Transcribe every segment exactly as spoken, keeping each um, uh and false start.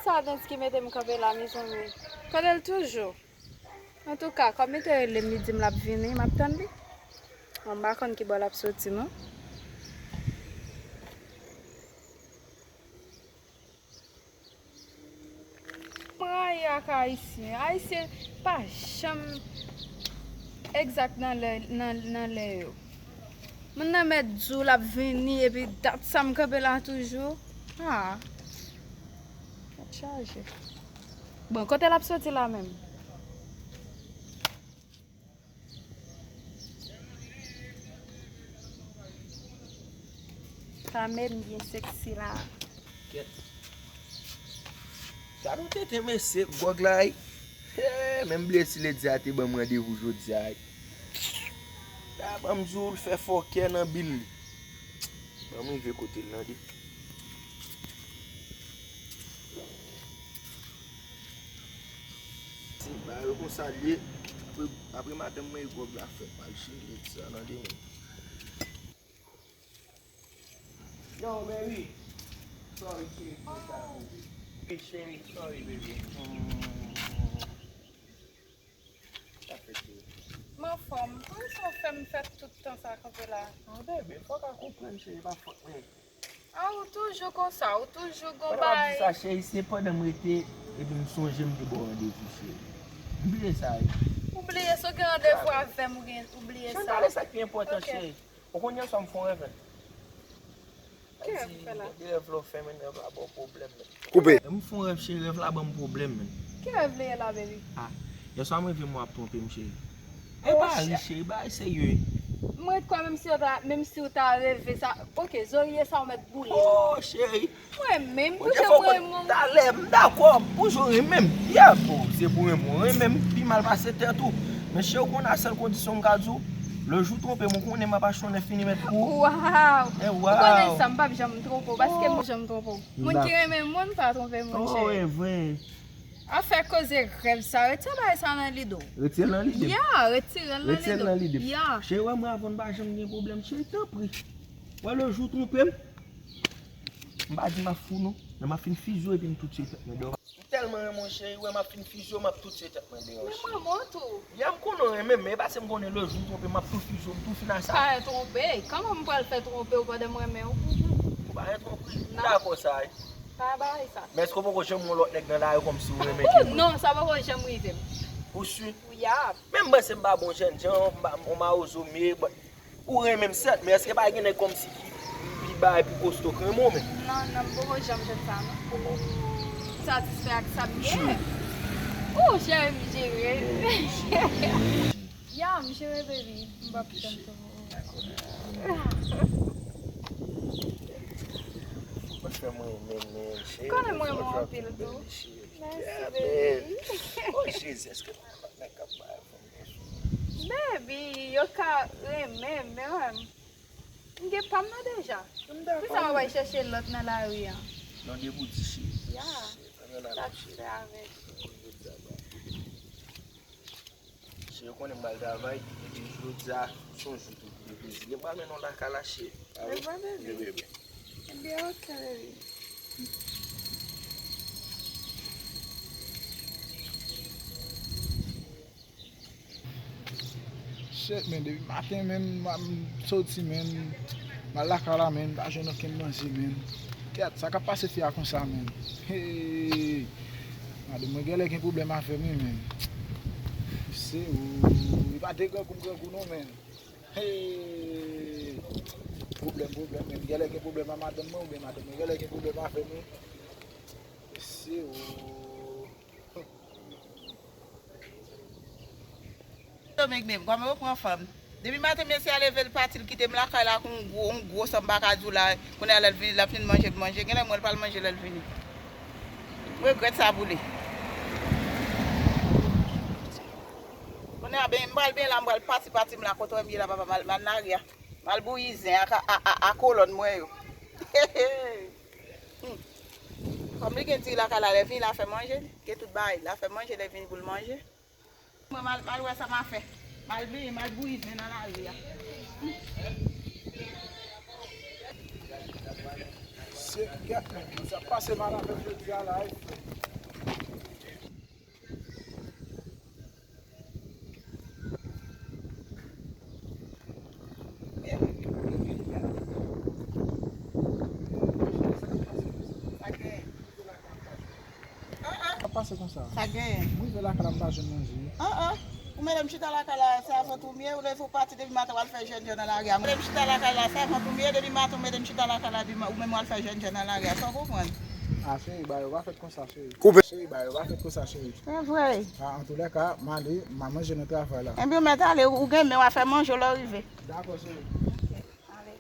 Sa Dens ki mete m kanpe la, mezanmi. Kote l toujou? Antouka, kòm li te rele m, li di m l ap vini, m ap tann li. Bon, m pa konn ki bò l ap soti, non. Mwen rayi ak Ayisyen. Ayisyen pa janm egzak nan lè, nan, nan lè yo. Moun nan mèt di w l ap vini, epi dat sa m kanpe la toujou. Ah. Tèt chaje. Bon, kote l ap soti la menm? Sa menm byen seksi la. Kèt. Gad yon tenten mesye, gwòg la, ey. Hey, menm bliye si Ledi a te ban m randevou jodi a, ey. La, ban m di w, l fè fòkè nan bil li. Ban m rive kote l nan li. Se ba yo konsa l ye. Apre, apre madanm mwen, gwòg la fèt. M al chire Ledi a nan demen. Yo, baby. Sorry, cheri, pou sa, baby. Hey, cheri, sorry, baby. Mm. Sa fè, cheri. M anfòm. Poukisa w fè m fè tout tan sa kanpe la? Non, baby, fò w ka konprann, cheri, pa fòt mwen. Ah, ou toujou konsa, ou toujou gon bagay. Pandan m ap di sa, cheri, se pandan m rete, epi m sonje m te ba w randevou, cheri. M bliye sa, wi. Ou bliye sa, w gen randevou avè m, ou gen, ou bliye sa. Cheri, sa ki enpòtan, cheri. Ou konn yè swa m fè yon rèv, men. Ki rèv ou fè la? Gade rèv la w fè, men, rèv la ba w pwoblèm, men. Koupe. M fè yon rèv, cheri, rèv la ban m pwoblèm, men. Ki rèv li ye la, baby? Ah, yè swa m reve m wè w ap twonpe m, cheri. E pa ri, cheri, bagay serye. Mwen kwè menm si w ta, menm si w ta reve sa, oke, zorye sa w mèt boule. Oh, cheri. Mwen menm, Bondye fè w konn, talè, m dakò, pou jan w renmen m. Yeah, bon, se pou renmen w renmen m, pi mal pase tèt ou. Men cheri, w konn a sèl kondisyon m ka di w, lè jou w twonpe m, ou konnen m ap achte yon nèf fini mèt pou ou. Waw! E waw! Ou konnen sa, m p ap janm twonpe w, paske m p ap janm twonpe w. Moun ki renmen moun pa twonpe moun, cheri. Oh, e vre. Afè koze rèv sa, retire bagay sa nan lide w. Retire l nan lide m. Ya, retire l nan lide w. Retire l nan lide m. Ya. Cheri, wè mwen avè w n pa janm gen pwoblèm, cheri, tanpri. Wè lè jou w twonpe m, m pa di m ap fou non, men m ap fin fizi w epi m tou tire tèt mwen deyò. M tèlman renmen w, cheri, wè m ap fin fizi w, m ap tou tire tèt mwen deyò, cheri. Men m renmen w tou. Ya, m konnen w renmen m, men e pa se m konnen lè jou w twonpe m, m ap tou fizi w, m tou fin a sa. Pa twonpe, kòman m pral fè twonpe w pandan m renmen w? Ou pa gen twonpri? M dakò sa, wi. Pa bagay sa. Men èske w poko janm wè yon lòt nèg nan lari kòmsi ou renmen ke mwen? Non, sa poko janm rive m. Ou si? Ya. Men m panse m pa bon jènjan, m pa, m pa mawozo m ye, but ou renmen m sèt, men èske pa gen nèg kòmsi ki pi bay, pi kosto k renmen w, men? Non, non, m poko janm jwenn sa, non. M satisfè ak sa m gen. Ou cheri m jere. Ya, m jere, baby. M p ap janm twonpe w. Ou fè mwen renmen, men, cheri. Konnen m renmen w anpil tou. Mèsi, baby. Oh, Jezi, èske mwen yon lòt nèg k ap bay fanm nan sou? Baby, yo ka renmen m, men mwen, m gen pa m nan deja. M dakò. Poukisa w ap al chèche lòt nan lari a? Non, depi w di cheri. Ya. Sa k fè avèk ou? Cheri, ou konnen m pral travay, epi jodi a, se yon jou tou pou de plezi. Gen pral mennen w lakay la, cheri. Ebyen, ok, baby. Shit, man, depi maten, man, m, m soti, man, m al lakay la, man, m pa jwenn okenn manje, man. Kèt, sa k ap pase fi a konsa, man? Hey! Madanm mwen genlè gen pwoblèm avè m, wi, man. Se ou, li pa te grangou m grangou, non, man. Hey! Pwoblèm, pwoblèm, man. Genlè gen pwoblèm a madanm mwen, oubyen madanm mwen genlè gen pwoblèm avè m, wi. Se ou. Dominique menm, kòman yo pran fanm? Depi maten mesye a leve, l pati, l kite m lakay la ak yon gwo, yon gwo san m pa ka di w la. Kounye a lè l vini, l ap vin manje, l manje. Genlè m wè l pral manje lè l vini. M regrèt sa pou li. Kounye a, ben, m pral ben la, m pral pati, pati m la, kote w wè m ye la, papa, m al, m al lari a. M al bouyi zen ak a, a, a, a kolòn mwen yo. Hmm. Kòm li gen ti lakay la, lè vini, l a fè manje, gen tout bagay, l a fè manje, lè vini pou l manje. Mwen, m al, m al wè sa m a fè. M al benyen, m al bouyi zen nan lari a. Se kèt, men, sa pase mal avèk jodi a la, wi. Konsa. Sa genyen? M rive lakay la, m pa jwenn manje. An, an. Ou mete m chita lakay la, se avantouye ou leve ou pati depi maten w al fè jènjèn nan lari a. Mete m chita lakay la, se avantouye depi maten ou mete m chita lakay la, depi ma- ou menm w al fè jènjèn nan lari a. Sa w konprann? Ah, cheri, ba yo pa fèt konsa, cheri. Koupe. Cheri, ba yo pa fèt konsa, cheri. Se vre. Ah, antoulèka, m ale, m a manje nan travay la. Ebyen, ou mèt ale, ou gen men w a fè manje w lè w rive. Dakò, cheri. Ale.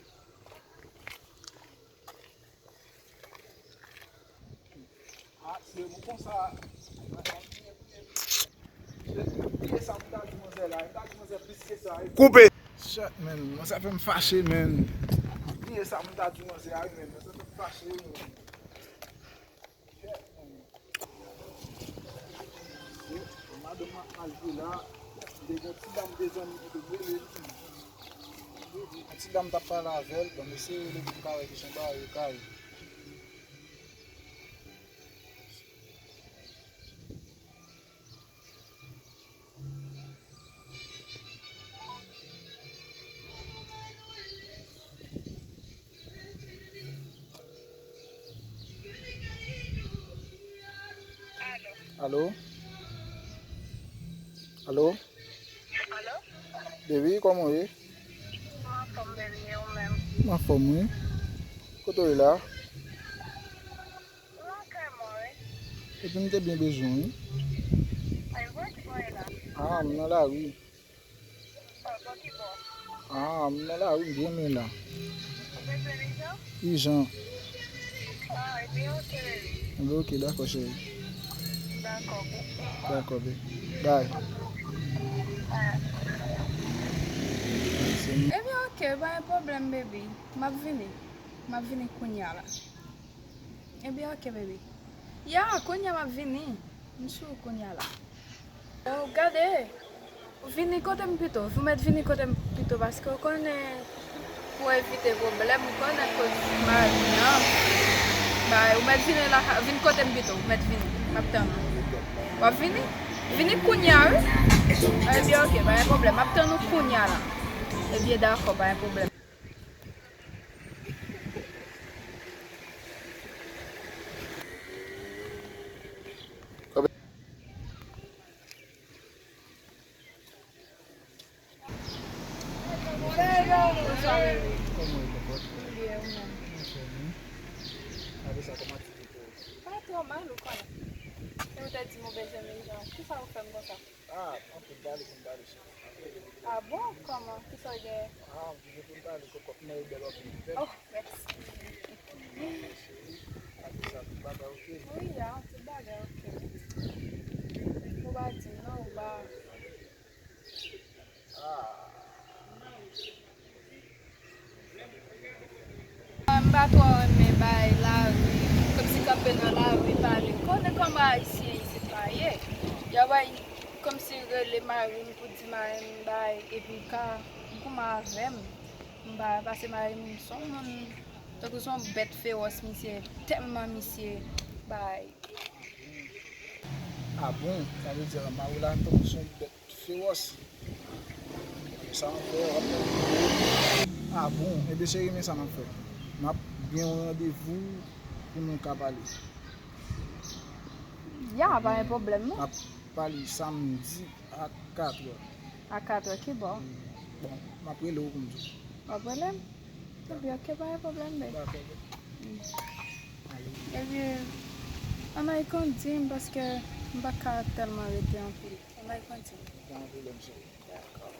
Ah, se mou konsa. Bliye sa m ta di manzè la. M ta di manzè plis ke sa. Koupe. Shit, man. Mwen sa fè m fache, man. Bliye sa m ta di manzè a, man. Mwen sa fè m fache, man. Shit, man. Madanm m ap mal jwe la. M te gen ti dam de zanmi ki te rele m. Ti dam t ap pale avè l. Bon, mesye rele m pa wè ki jan bagay yo ka ye. Alo? Alo? Alo? Baby, kòman w ye? Mwen anfòm, baby, e ou menm? Mwen anfòm, wi. Kote w ye la? Mwen lakay mwen, wi. Epi m te byen bezwen w, wi. Ay, bò ki bò w ye la? Ah, m nan lari. Bò, bò ki bò? Ah, m nan lari, m byen lwen la. Ou bezwen m ijan? Ijan. Ah, ebyen, oke, baby. Ebyen, oke, dakò, cheri. Dakò, bebe. Dakò, baby. Bye. Bye. Ebyen, oke, pa gen pwoblèm, baby. M ap vini. M ap vini kounya la. Ebyen, oke, baby. Ya, kounya m ap vini. M sou kounya la. Yo, gade, vini kote m pito. Ou mèt vini kote m pito, paske w konnen, pou evite pwoblèm, ou konnen koz mari m nan. Bay, ou mèt vini la, vin kote m pito, ou mèt vini. M ap tann ou. W ap vini? Vini kounya, wi. Ebyen, oke, pa gen pwoblèm. M ap tann ou kounya la. Ebyen, dakò, pa gen pwoblèm. Bonsoir, bebe. Kòman w ye, kòkòt? M byen, ou menm? Mwen fè byen. Apre sa, kòman aktivite w? Pa twò mal, ou konnen. E ou te di m ou bezwen m ijan. Kisa ou fè m konsa? Ah, anpil pale, konn pale, cheri. Ah bon? Kòman? Kisa w genyen? Ah, m vle konn pale, kòkòt mwen yo bèl anpil. Oh, mèsi. Cheri, apre sa, tout bagay oke? Wi, ya, tout bagay oke. Ou pa di m non, ou pa. Ah. M pa twò renmen bay lari, kòmsi kanpe nan lari pale. Konnen kòman ayisyen isit la ye. Y a bay kòmsi rele mari m pou di mari m bay, epi ka goumen avè m. M pa pase mari m s on moun, tankou s on bèt fewòs misye, tèlman misye bay. Ah bon, sa vle di mari w la tankou s on bèt fewòs. Sa m ap fè, w ap fè. Ah bon, ebyen cheri, men sa m ap fè. M ap gen yon randevou pou nou ka pale. Ya, pa gen pwoblèm non. M ap pale samdi a katrè. A katrè, ki bò? Bon, m ap rele w pou m di w. W ap rele m? Ebyen, oke, pa gen pwoblèm, bebe. Dakò, bebe. Mm. Ebyen, ann al kontinye, paske m pa ka tèlman rete anpil. Ann al kontinye. Pa gen pwoblèm, cheri. Dakò.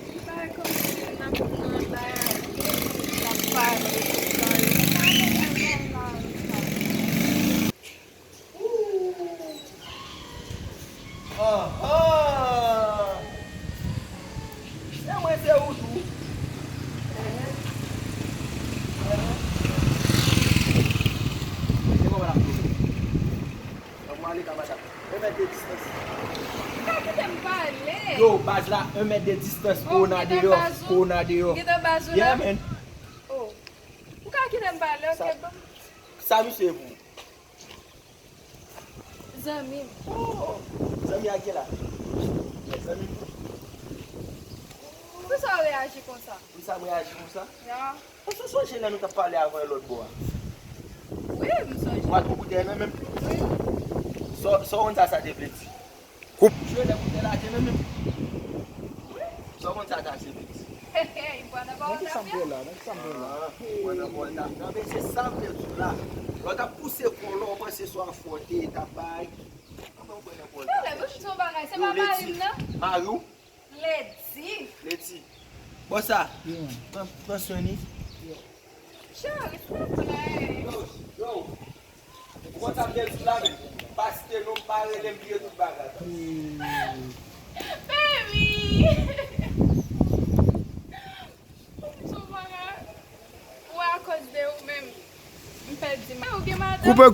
Li parèt kòmsi n ap nan la, n ap pale, n ap pale. Aha! Se mwen, se ou tou. Se kòman n ap fè? An mwen ale ka madanm. Un mèt de distans. Ou ka kite m pale. Yo, baz la, un mèt de distans, kowona deyò, kowona deyò. Ou gentan baz ou la? Yeah, man. Oh. Ou ka kite m pale, ok, bon. Sa misye ye pou ou? Zanmi m. Oh, zanmi a ki la? Yeah, zanmi m. Pou sa Ou reyaji konsa? Pou sa m reyaji konsa? Ya. Èske w sonje lè nou t ap pale avan lòt bò a? Wi, m sonje. Ou pa t pran boutèy nan men m? Wi. Sa w, sa w konn sa sa te vle di? Koup. Ou jwe lè boutèy la te nan men m? Wi. Sa w konn sa sa te vle di? Hey, hey, m pran nan pawòl tafya. Nan ki sa m pran la? Nan ki sa m pran la? Ah, ou pran nan pawòl tafya. Men se sa m te di w la. Lè w t ap pouse kò w la, w panse se yon afwonte, t ap bay. Kòman w pran nan pawòl tafya? Talè, ban m di w yon bagay, se pa mari m nan. Mari w? Ledi. Ledi. Bon sa. Pran, pran swen li. Cheri, silvouplè. Yo, yo. Ou konn sa m te di w la menm? Paske non m pa rele m bliye tout bagay. Baby!